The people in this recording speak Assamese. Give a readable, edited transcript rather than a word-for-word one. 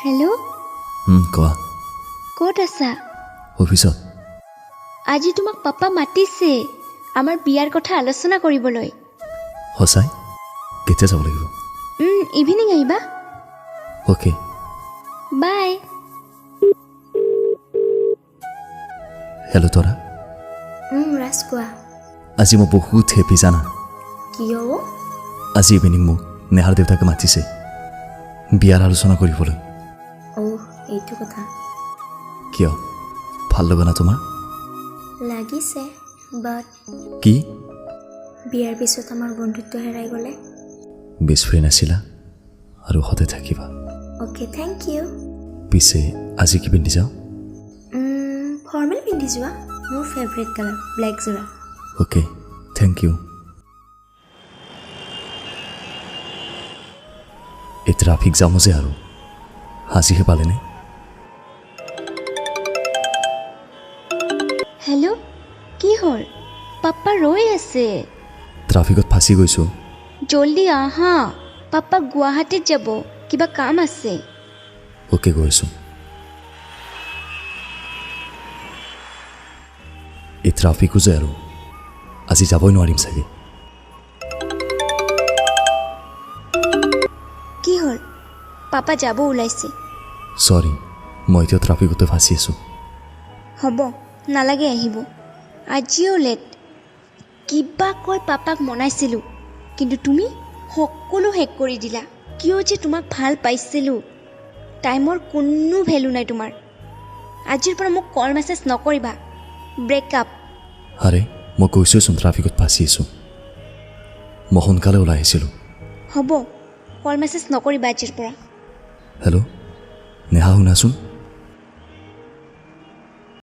হেল্ল'। কোৱা। ক'ত আছা? অফিচত। আজি তোমাক পাপা মাতিছে আমাৰ বিয়াৰ কথা আলোচনা কৰিবলৈ। সঁচাই? কেতিয়া যাব লাগিব? ইভিনিং আহিবা। অ'কে। বাই। হেল্ল' তৰা। ৰাজ, কোৱা। আজি মই বহুত হেপী জানা। কিয়? আজি ইভিনিং মোক নেহাৰ দেউতাকে মাতিছে বিয়াৰ আলোচনা কৰিবলৈ। অ' এইটো কথা। কিয়, ভাল লগা না তোমাৰ? লাগিছে, বাট কি? বিয়াৰ পিছত আমাৰ বন্ধুত্ব হেৰাই গ'লে? বেষ্ট ফ্ৰেণ্ড আছিলা আৰু সদায় থাকিবা। Okay, thank U. পিছে আজি কি পিন্ধি যাওঁ? ফৰ্মেল পিন্ধি যোৱা, মোৰ ফেভৰেট কালাৰ ব্লেক যোৰা। Okay, thank U. এই ট্ৰাফিক জামো যে আৰু আজিহে পালেনে? হেল্ল', কি হ'ল? পাপা ৰৈ আছে। ট্ৰাফিকত ফাঁচি গৈছোঁ। জল্দি আহা, পাপা গুৱাহাটীত যাব, কিবা কাম আছে। অ'কে, গৈছোঁ। এই ট্ৰাফিকো যে আৰু, আজি যাবই নোৱাৰিম চাগে। কি হ'ল? পাপা যাব ওলাইছে। চৰি, মই এতিয়া ট্ৰাফিকতে ফাঁচি আছোঁ। হ'ব, নালাগে আহিব। আজিও লেট। কিবা কৈ পাপাক মনাইছিলোঁ, কিন্তু তুমি সকলো শেষ কৰি দিলা। কিয় যে তোমাক ভাল পাইছিলোঁ। টাইমৰ কোনো ভেলু নাই তোমাৰ। আজিৰ পৰা মোক কল মেছেজ নকৰিবা। ব্ৰেকআপ। আৰে, মই কৈছোঁচোন ট্ৰাফিকত ফাঁচি আছোঁ। মই সোনকালে ওলাই আহিছিলোঁ। হ'ব, কল মেছেজ নকৰিবা আজিৰ পৰা। হেল্ল' নেহা, শুনাচোন।